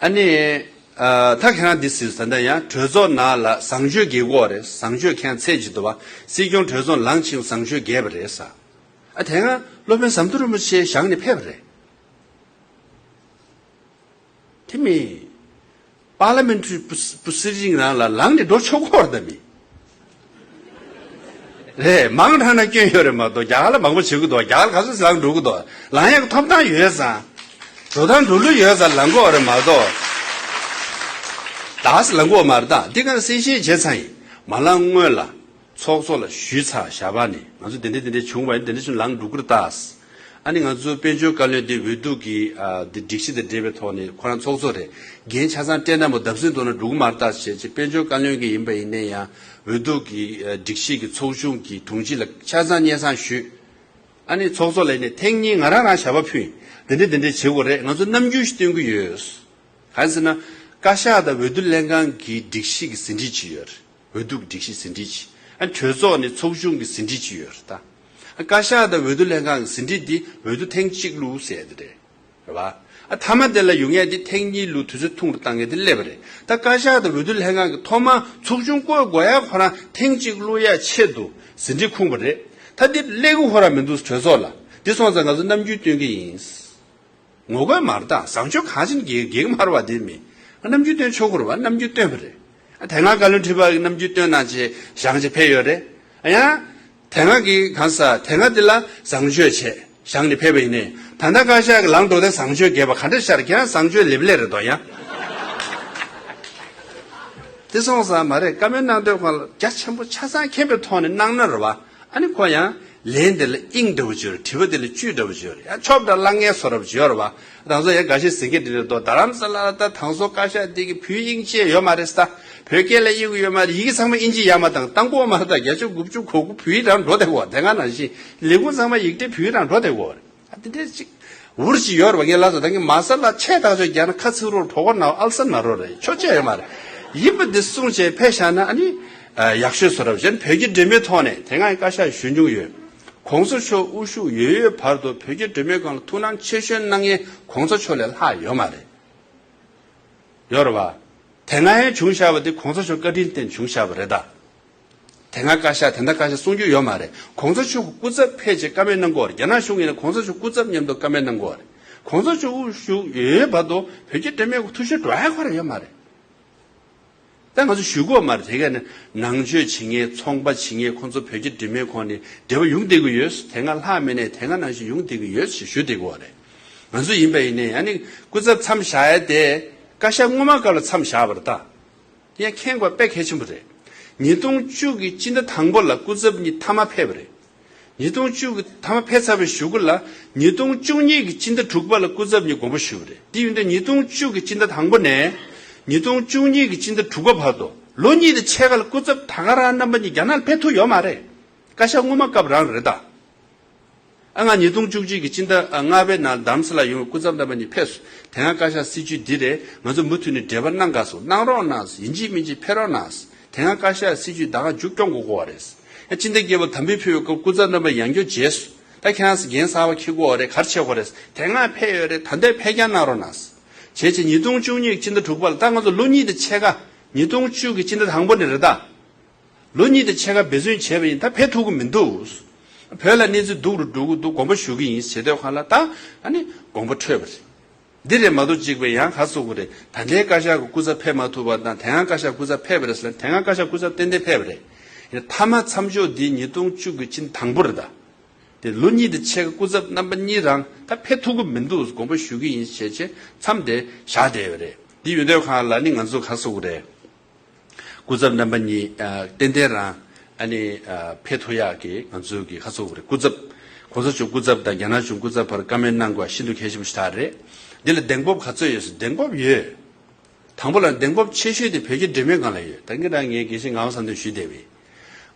ཨ་ནི། ཨ་ད་ཁྱེད་རང་འདི་ཟེར་ད་ལྟ་ཡང་གྲོས་ཚོགས་ནང་ལ་བཟང་སྤྱོད་རྒྱས་དགོས་རེད། བཟང་སྤྱོད་ཁྱེད་རང་ཚད་ཅིག་འདུག་པ། སྲིད་སྐྱོང་གྲོས་ཚོགས་ལངས་ཕྱིན་བཟང་སྤྱོད་རྒྱས་པ་རེད་ས། ཨ་དེ་སྔ་སློབ་དཔོན་ཟམ་གདོང་རིན་པོ་ཆེ་བཞེངས་ནས་ཕེབས་པ་རེད། དེ་མིན། Parliamentary proceeding་རང་ལ་ལངས་ནས་འགྲོ་ཆོག་གི་རེད་ད་མི། རེད། མང་དྲགས་ན་སྐྱོན་ཡོད་རེད་མ་གཏོགས། རྒྱ་གར་ལ་མང་པོ་བྱེད་ཀྱི་འདུག་རྒྱ་གར་ག་ཚོད་ལངས་འགྲོ་གི་འདུག་ལངས་ཡག་གི་ཐོབ་ཐང་ཡོད་ཙང་། འགྲོ་སྟངས་འགྲོ་ལུགས་ཡོད་ཙང་ལངས་ཀྱི་ཡོད་རེད་མ་གཏོགས། ད་ལངས་ཀྱི་ཡོད་མ་རེད་ད། འདི་ག་གསལ་བཤད་བྱས་ཚར་ཡིན། མ་ལངས་སྔོན་ལ། ཚོགས་གཙོ་ལ་ཞུས་ཚར། ཞབས་པ་ནས་ང་ཚོ་དེ་འདྲ་དེ་འདྲ་བྱུང་བ་ཡིན། དེ་འདྲ་བྱུང་ལངས་འགྲོ་གི་རེད་ད། ཨ་ནི་ང་ཚོ་དཔལ་འབྱོར་བཀའ་བློན་དེ་འོས་བསྡུ་གི་ཨ་དེ་སྒྲིག་གཞི་དང་འབྲེལ་བའི་ཐོག་ནས་ཁོ་རང་ཚོགས་གཙོ་རེད། འགན་ཆ་ཚང་སྤྲད་ན་མོ་བརྡབ་གསིག་འདུག་ན་འགྲོ་གི་མ་རེད་ད་ཟེར་བྱས། དཔལ་འབྱོར་བཀའ་བློན་གྱི་ཡིན་པ་ཡིན་ནའི་ཡང་འོས་བསྡུ་གི་ཨ་སྒྲིག་གཞི་གི་ཚོགས་ཆུང་གི་དྲུང་ཆེ་ལ་ཆ་ཚང་སྙན་སེང་ཞུས། ཨ་ནི་ཚོགས་གཙོ་ལ་ཡིན་ནའི་ཐེངས་གཉིས་ང་རང་རང་ཞབས་པ་ཕུལ་ཡིན། དེ་འདྲ་དེ་འདྲ་བྱེད་དགོས་རེད། ང་ཚོ་རྣམ་འགྱུར་ཞིག་སྟོན་གྱི་ཡོད། གང་ཟེར་ན། བཀའ་ཤག་དང་འོས་བསྡུ་ལྷན་ཁང་གི་སྒྲིག་གཞི་གི་ཟིན་བྲིས་ཅིག་ཡོད་རེད། འོས་བསྡུ་གི་སྒྲིག་གཞི་ཟིན་བྲིས་ཅིག་ཨ་གྲོས་ཚོགས་ནས་ཚོགས་ཆུང་གི་ཟིན་བྲིས་ཅིག་ཡོད་རེད་ད། ཨ་བཀའ་ཤག་དང་འོས་བསྡུ་ལྷན་ཁང་གི་ཟིན་བྲིས་འདི་འོས་བསྡུ་ཐེངས་གཅིག་བླུགས་ཟེར་ཡ་དེ་རེད། རེད་བ། ཨ་མཐའ་མ་དེ་ལ་ཡོང་ཡ་དེ་ཐེངས་གཉིས་བླུགས་དུས་ཚོད་ཐུང་རུ་བཏང་ཡ་དེ་སླེབས་པ་རེད། ད་བཀའ་ཤག་དང་འོས་བསྡུ་ལྷན་ཁང་གི་ཐོག་མ་ཚོགས་ཆུང་བསྐོ་དགོས་ཡ་ཁོ་རང་ཐེངས་གཅིག་བླུགས་ཡ་ཆེད་དུ་ཟིན་བྲིས་ཁུངས་པ་རེད། ད་འདི་སླེབས་ཀྱི་ཁོ་རང་མི་འདུག་གྲོས་ཚོགས་ལ། འདི་སོང་ཙང་ང་ཚོ་རྣམ་འགྱུར་སྟོན་གྱི་ཡིན། ངོ་རྒོལ་མ་རེད་ད། བཟང་སྤྱོད་གང་ཕྱིན་གྱི་གེགས་མ་རེད་བ། དེ་མིན། ཨ་རྣམ་འགྱུར་སྟོན་ཆོག་གི་རེད་བ། རྣམ་འགྱུར་སྟོན་པ་རེད། ཨ་དེ་སྔ་བཀའ་བློན་ཁྲི་པ་གི་རྣམ་འགྱུར་སྟོན་གནང་བྱས་བཞེངས་བྱས་ཕེབས་ཡོད་རེད། ཨ་ཡང་། དེ་སྔ་གི་གང་ཟག་དེ་སྔ་དེ་ལ་བཟང་སྤྱོད་བྱས་བཞེངས་ནས་ཕེབས་པ་ཡིན་ནའི། ད་ལྟ་བཀའ་ཤག་གི་ལངས་འགྲོ་དེ་བཟང་སྤྱོད་རྒྱས་པ་ག་འདྲ་ཤར། ཁྱེད་རང་བཟང་སྤྱོད་ལེབ་ལེ་རེད་དོ་ཡང་། དེ་སོང་ཙང་མ་རེད། བཀའ་མོལ་གནང་དུས་ཁོང་ལ་རྒྱ་ཆེན་པོ་ཆ་ཚང་མཁྱེན་པའི་ཐོག་ནས་གནང་ན་རེད་བ། ཨ་ནི་ཁོ་ཡང་ ལན་དེ་ལ་དབྱིངས་འདྲ་བོ་ཅིག་ཡོད་རེད། དྲི་བ་དེ་ལ་བཅུད་འདྲ་བོ་ཅིག་ཡོད་རེད། ཡང་ཆོབ་འདྲ་བླངས་ངན་བཟོ་འདྲ་བོ་ཅིག་ཡོད་རེད་བ། དང་ཚོ་ཡང་འགའ་ཤས་ཟེར་གྱི་འདི་རེད་དོ། རྡ་རམ་ས་ལ་ལ་ད་དང་ཚོ་བཀའ་ཤག་འདི་གི་བོད་དབྱིངས་ཅེས་ཡོད་མ་རེད་ས། བོད་སྐད་ལ་དབྱིངས་ཡོད་མ་རེད། ཡི་གེ་ཚང་མ་དབྱིན་ཇི་ཡར་མར་བཏང་བཏང་གོ་མ་རེད། ད་བརྒྱད་ཅུ་དགུ་བཅུ་གོ་དགུ་བོད་ཡིག་རང་འགྲོ་བསྡད་གོ། དེ་སྔ་ནང་བཞིན་ལས་ཁུངས་ཚང་མ་ཡིག་ཕྲེང་བོད་ཡིག་རང་འགྲོ་བསྡད་གོ་རེད། ཨ་དེ་འདྲས་ཅིག་འུར་ཅིག་ཡོད་རེད་བ། ངས་ལབ་སོང་། ད་ངས་མ་ས་ལ་ཆེ་ཐག་ཆོད་རྒྱག་ན་ཁ་ཚིག་རོགས་གྲོགས་པོ་ན་ཨལ་སར་ན་རོགས་རེད། ཆོ་ཆེ་ཡོད་མ་རེད། ཡིན་པ་འདི་གསུངས་བྱས་ཕེབས་བཞག་ན་ཨ་ནི་ཡག་ཤོས་བཟོ་འདྲ་བྱས་ན། བོད་ཀྱི་འབྲེལ་མོལ་ཐོག་ནས་དེ་སྔ་བཀའ་ཤག་ཞུ་མྱོང་ཡོད། གོང་ས་མཆོག་དབུ་བཞུགས་ཡོད་ཡོད་བར་དུ་བོད་ཀྱི་འབྲེལ་མོལ་སྒང་ལ་ཐུགས་སྣང་ཆེ་ཤོས་གནང་མཁན་གོང་ས་མཆོག་ལས་ལྷག་ཡོད་མ་རེད། ཡོད་རེད་བ། དེ་སྔ་ཡང་བྱུང་བཞག་པ་དེ་གོང་ས་མཆོག་བཀའ་དྲིན་བརྟེན་བྱུང་བཞག་པ་རེད་ད། དེ་སྔ་བཀའ་ཤག་དེ་འདྲ་བཀའ་ཤག་གསུང་རྒྱུ་ཡོད་མ་རེད། གོང་ས་མཆོག་གི་སྐུ་ཚབ་ཕེབས་བྱས་བཀའ་མོལ་གནང་གི་ཡོད་རེད། རྒྱ་ནག་གཞུང་ཡིན་ན་གོང་ས་མཆོག་སྐུ་ཚབ་མཉམ་དུ་བཀའ་མོལ་གནང་གི་ཡོད་རེད། གོང་ས་མཆོག་དབུ་བཞུགས་ཡོད་བར་དུ་བོད་ཀྱི་འབྲེལ་མོལ་གྱི་ཐུགས་ཤོར་འགྲོ་ཡ་ཁོ་རང་ཡོད་མ་རེད། ད་ང་ཚོ་ཞུ་གི་ཡོད་མ་རེད། དེ་ག་ནས་ནང་ཆོས་བྱེད་མཁན་ཚོང་པ་བྱེད་མཁན་ཁོང་ཚོ་བོད་ཀྱི་འབྲེལ་མོལ་ཁོངས་ནས་འབྲེལ་བ་ཡོང་བསྡད་ཀྱི་ཡོད། དེ་སྔ་ལྷག་མེད་ནས་དེ་སྔ་ནང་བཞིན་ཡོང་བསྡད་ཀྱི་ཡོད་ཞེས་ཞུ་བསྡད་ཀྱི་ཡོད་རེད། ང་ཚོ་ཡིན་པ་ཡིན་ནའི་ཨ་ནི་སྐུ་ཚབ་མཚམས་བཞག་ཡ་དེ་བཀའ་ཤག་སྔོན་མ་སྐབས་ལ་མཚམས་བཞག་པ་རེད་ད། དེ་ཡང་མཁྱེན་དགོས་དཔེ་གལ་ཆེན་པོ་རེད། ཉིས་སྟོང་བཅུ་གི་སྤྱི་ཟླ་དང་པོ་ལ་སྐུ་ཚབ་གཉིས་མཐའ་མ་ཕེབས་པ་རེད། ཉིས་སྟོང་བཅུ་གི་མཐའ་མ་ཕེབས་ཚར་བའི་གཞུག་གུ་ལ་ཉིས་སྟོང་བཅུ་གཉིས་ཀྱི་སྤྱི་ཟླ་དྲུག་པ་ལ་སྐུ་ཚབ་གཉིས་དགོངས་པ་ཞུས་པ་རེད། དེ་ཡིན་དུས་ཉིས་སྟོང་བཅུ་གི་སྤྱི་ཟླ་དང་པོ་ནས་ཉིས་སྟོང་བཅུ་གཉིས་ཀྱི་སྤྱི་ཟླ་དྲུག་པ་བར་དུ་ལོ་གཉིས་དང་ཕྱེད་ཀ་ལ་སྐུ་ཚབ་ད་ག་རང་རྣམ་པ་གཉིས་རྒྱ་ནག་ལ་ཕེབས་ཐུབ་ཡོད་མ་རེད། བཀའ་ཤག་སྔོན་མ་སྐབས་རང་རེད་ད། ཨ་ང་ཉིས་སྟོང་བཅུ་གཅིག་གི་སྤྱི་ཟླ་ལྔ་པའི་ནང་རྡ་རམ་ས་ལ་ཡོང་བའི་སྐུ་ཚབ་རྣམ་པ་གཉིས་ཕེབས་སོང་། དེ་སྔ་བཀའ་ཤག་སྲིད་བྱུས་འདི་རེད། ང་ཚོ་མུ་མཐུད་ནས་འབྲེལ་བ་གནང་དགའ་སོང་། གནང་རོགས་གནང་། ཡིན་གཅིག་མིན་གཅིག་ཕེབས་རོགས་གནང་། དེ་སྔ་བཀའ་ཤག་སྲིད་བྱུས་ད་ག་མཇུག་སྐྱོང་དགོས་ཀྱི་ཡོད་རེད། ཡ་སྤྱི་ཟླ་བརྒྱད་པ་དམ་འབུལ་ཕུལ་བའི་སྐབས་སྐུ་ཚབ་རྣམ་པ་ཡང་བསྐྱར་མཇལ་སོང་། ད་ཁྱེད་རང་ཚོ་འགན་གསར་པ་འཁྱེར་དགོས་ཡོད་རེད། ག་རེ་བྱེད་དགོས་རེད། དེ་སྔ་ཕེབས་ཡོད་རེད། ད་ལྟ་ཕེབས་རྐྱང་གནང་རོགས་གནང་། བྱས་བྱས་ཉིས་སྟོང་བཅུ་གཉིས་ཀྱི་སྤྱི་ཟླ་དྲུག་པ་ལ་ད་ང་ཚོ་ལོ་གཉིས་དང་ཕྱེད་ཀ། ཉིས་སྟོང་བཅུ་གི་སྤྱི་ཟླ་དང་པོ་ནས་རེད་ད། ལོ་གཉིས་དང་ཕྱེད་ཀ་འབད་བརྩོན་བྱས་པ་ཡིན། ད་ཕེབས་ཐུབ་ཀྱི་མི་འདུག། བོད་ལ་གནས་ཚུལ་སྡུག་རུ་འགྲོ་གི་འདུག། དགོངས་པ་ཞུ་གི་ཡིན་ཟེར་དུས་སྒང་ལ་ད་ཨ་ནི་དགོངས་པ་འཁྲོལ་བ་རེད། འདི་རེད་མ་གཏོགས་གཅིག་པའི་ཡང་ག་རེ་ཟེར་དགོས་རེད། ད་ལྟའི་བཀའ་ཤག་གི་སྐུ་ཚབ་ཕེབས་མ་ཐུབ་པ་དང་དེ་སྔ་བཀའ་ཤག་སྐུ་ཚབ་ཕེབས་པ་རེད་ཟེར། དེ་སྔ་བཀའ་ཤག་སྐུ་ཚབ་ཏན་ཏན་ཕེབས་པ་རེད། ཡིན་ན་མཐའ་མ་མཚམས་འཇོག་འདི་ཉིས་སྟོང་བཅུ་གི་སྤྱི་ཟླ་དང་པོ་རེད་ད། དེ་ལོ་གཉིས་དང་ཕྱེད་ཀ་སྐུ་ཚབ་རྣམ་པ་གཉིས་རང་ད་ཕེབས་ཐུབ་ཀྱི་མི་འདུག། དགོངས་པ་ཞུ་གི་ཡིན་ཞེས་བྱས་མཚམས་དེ་བཞག་བསྡད་ཡོད་རེད། འདི་ཡོད་དུས་སྒང་ལ་ནི་ང་ཚོ་ག་རེ་ཟེར་དགོས་རེད། སྐུ་ཚབ་རྣམ་པ་གཉིས་ཨ་ཏན་ཏན་རང་ཨ་ནི་ཨ་ཕེབས་ཐུབ་ཡག་གི་ང་ཚོའི་གི་ག་རེ་ཟེར་དགོས་རེད། སྐུ་ཚབ་གོང་ས་མཆོག་སྐུ་ཚབ་དང་རྒྱ་ནག་གཞུང་སྐུ་ཚབ་བར་བཀའ་མོལ་གནང་དགོས་པ་ཤིན་ཏུ་གལ་ཆེན་པོ་ཞིག་ད་རེད། འདི་ལ་གདེང་སྤོབས་ག་ཚོད་ཡོད་ཟེར། གདེང་སྤོབས་ཡོད། དང་པོ་ལ་གདེང་སྤོབས་ཆེ་ཤོས་དེ་བོད་ཀྱི་འབྲེལ་མོལ་སྒང་ལ་ཡོད། ད་གིན་རང་ངས་དགེ་བཤེས་ངག་དབང་བསམ་གཏན་ཞུས་བསྡད་པས།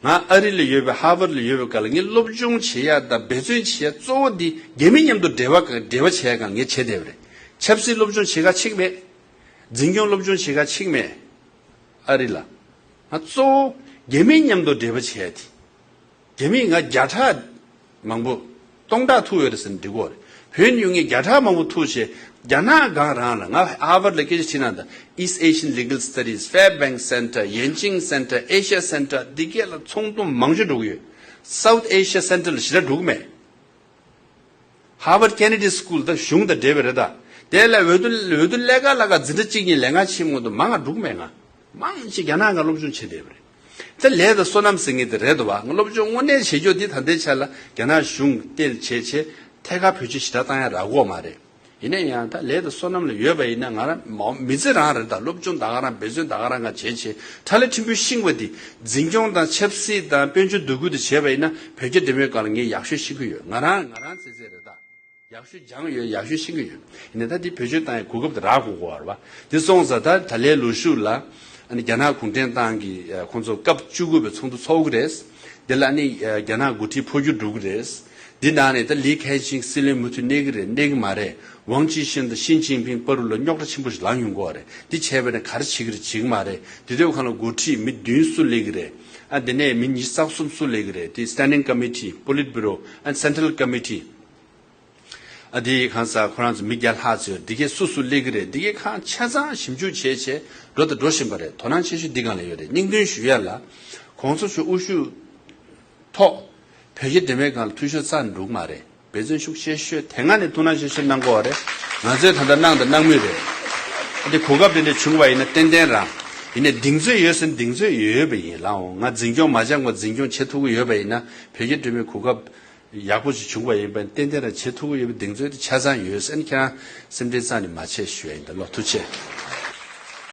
ང་ཨ་རི་ལ་ཡོད་པའི་ཧར་ཝརཌ་ལ་ཡོད་པའི་སྐབས་ལ་ངས་སློབ་སྦྱོང་བྱེད་ཡ་དང་འབད་བརྩོན་བྱེད་ཡ་གཙོ་བོ་འདི་རྒྱ་མི་མཉམ་དུ་འབྲེལ་བ་འབྲེལ་བ་བྱེད་ཡ་སྒང་ངས་བྱེད་བསྡད་པ་རེད། ཆབ་སྲིད་སློབ་སྦྱོང་བྱེད་ག་ཕྱིན་མེད། འཛིན་སྐྱོང་སློབ་སྦྱོང་བྱེད་ག་ཕྱིན་མེད། ཨ་རི་ལ། ང་གཙོ་བོ་རྒྱ་མི་མཉམ་དུ་འབྲེལ་བ་བྱེད་ཡ་དེ། རྒྱ་མིས་ང་བརྒྱ་ཕྲག་མང་པོ་སྟོང་ཕྲག་ཐུག་ཡོད་རེད་ཟེར་ན་འགྲིག་གི་རེད། བོད་ནས་ཡོང་མཁན་བརྒྱ་ཕྲག་མང་པོ་ཐུག་བྱས་རྒྱ་ནག་སྒང་རང་ལ། ང་ཧར་ཝརཌ་ལ་སྐད་ཆ་དྲིས་ན་ད་East Asian Legal Studies, Fairbanks Center, Yenching Center, Asia Center འདི་གས་ལ་ཚོགས་འདུ་མང་ཤོས་འགྲོ་གི་ཡོད། South Asia Center ལ་ཞེ་དྲག་འགྲོ་གི་མེད། ཧར་ཝརཌ་ཁེ་ནེ་ཌི་སི་ཀུལ་ད་གཞུང་དང་འབྲེལ་བ་རེད་ད། དེ་ལ་འོས་བསྡུ་འོས་བསྡུ་ལས་ཀ་ལ་ཀ་འཛིན་གྲྭ་གཅིག་གཉིས་ལས་ཀ་བྱེད་མཁན་དུ་མང་ང་འགྲོ་གི་མེད། ང་མང་ཆེ་རྒྱ་ནག་སྒང་སློབ་སྦྱོང་བྱེད་བསྡད་པ་རེད། ད་ལས་དང་བསོད་ནམས་ཟེར་མཁན་དེ་རེད་འདུག་བ། ང་སློབ་སྦྱོང་དངོས་གནས་བྱེད་རྒྱུ་འདི་ད་ལྟའི་ཆ་ལ་རྒྱ་ནག་གཞུང་བལྟས་བྱས་བྱས་ཐད་ཀར་བེད་སྤྱོད་ཞེ་དྲག་བཏང་ཡ་རག་གི་ཡོད་མ་རེད། ཡིན་ན་ཡང་ད་ལས་དང་བསོད་ནམས་ལ་ཡོད་པ་ཡིན་ན་ང་རང་མ་མི་ཚེ་རང་རེད་ད། སློབ་སྦྱོང་ད་ག་རང་འབད་བརྩོན་ད་ག་རང་ང་བྱས་བྱས་ཁྲ་ལེ་ཕྲན་བུ་ཤེས་པ་འདི་འཛིན་སྐྱོང་དང་ཆབ་སྲིད་དང་དཔལ་འབྱོར་འདུ་འགོད་དེ་བྱས་པ་ཡིན་ན་བོད་རྒྱ་འབྲེལ་མོལ་སྒང་ལ་ངས་ཡག་ཤོས་ཤེས་ཀྱི་ཡོད། ང་རང་ང་རང་ཚེ་ཚད་རེད་ད། ཡག་ཤོས་སྦྱངས་ཡོད། ཡག་ཤོས་ཤེས་ཀྱི་ཡོད། ཡིན་ན་ད་འདི་བེད་སྤྱོད་བཏང་ཡའི་གོ་སྐབས་དེ་རག་གོ་གོ་བ་རེད་བ། དེ་སོང་ཙང་ད་ད་ལའི་ལོ་ཤུགས་ལ་ཨ་ནི་རྒྱ་ནག་གུང་ཁྲན་ཏང་གི་ཁོང་ཚོ་སྐབས་བཅུ་དགུ་པའི་ཚོགས་འདུ་ཚོགས་ཀྱི་རེད། དེ་ལ་ཨ་ནི་རྒྱ་ནག་འགོ་ཁྲིད་འཕོ་འགྱུར་འགྲོ་གི་རེད། འདི་ནང་ནས་ད་ལི་ཁེ་ཆིང་སྲིད་བློན་མུ་མཐུད་གནས་ཀྱི་རེད། གནས་ཀྱི་མ་རེད། ཝང་ཅི་ཤིན་དང་ཞི་ཅིན་ཕིང་བར་དུ་ལ་རྙོག་དྲ་ཆེན་པོ་ཞིག་ལངས་ཡོང་གི་རེད། འདི་བྱས་པ་ཡིན་ན་ག་རེ་བྱེད་ཀྱི་རེད། བྱེད་ཀྱི་མ་རེད། དེ་དུས་ཁོང་ལ་འགོ་ཁྲིད་མི་བདུན་སུ་སླེབས་ཀྱི་རེད། ཨ་དེ་ནས་མི་ཉི་ཤུ་རྩ་གསུམ་སུ་སླེབས་ཀྱི་རེད། དེ་Standing Committee, Politburo and Central Committee ཨ་དེ་གང་ཟག་ཁོ་རང་ཚོ་མི་བརྒྱ་ལྷག་ཙམ་ཡོད། འདི་གས་སུ་སུ་སླེབས་ཀྱི་རེད། འདི་གས་ཁང་ཆ་ཚང་ཞིབ་འཇུག་བྱས་བྱས་འགྲོ་དང་འགྲོ་བཞིན་པ་རེད། དོ་སྣང་ཆེ་ཤོས་འདི་སྒང་ལ་ཡོད་རེད། སྙིང་དོན་ཞུ་ཡ་ལ་གོང་ས་མཆོག་དབུ་བཞུགས་ཐོག་བོད་རྒྱ་འབྲེལ་མོལ་སྒང་ལ་འཐུས་ཤོར་རྩ་ནས་འགྲོ་གི་མ་རེད། འབད་བརྩོན་ཤུགས་ཆེ་ཤོས་དེ་སྔ་ནས་ཐུགས་སྣང་ཆེ་ཤོས་གནང་དགོས་པ་རེད། ང་ཚོས་ད་ལྟ་གནང་དང་གནང་མུས་རེད། ཨ་དེ་གོ་སྐབས་དེ་འདྲ་བྱུང་བ་ཡིན་ན་ཏན་ཏན་རང་ཡིན་ནའི་གདེང་ཚོད་ཡོད་ཟེར་ན་གདེང་ཚོད་ཡོད་པ་ཡིན་ལགས། འོང་ང་འཛིན་སྐྱོང་མ་སྦྱངས་པར་འཛིན་སྐྱོང་བྱེད་ཐུབ་ཀྱི་ཡོད་པ་ཡིན་ན་བོད་རྒྱ་འབྲེལ་མོལ་གོ་སྐབས་ཡག་པོ་ཞིག་བྱུང་བ་ཡིན་པ་ཏན་ཏན་རང་བྱེད་ཐུབ་ཀྱི་ཡོད་པའི་གདེང་ཚོད་དེ་ཆ་ཚང་ཡོད་ཟེར་ནས་ཁྱེད་རང་སེམས་ཁྲལ་རྩ་ནས་མ་བྱེད་ཞུ་ཡ་ཡིན། ད་ལོ་ཐུགས་རྗེ་ཆེ།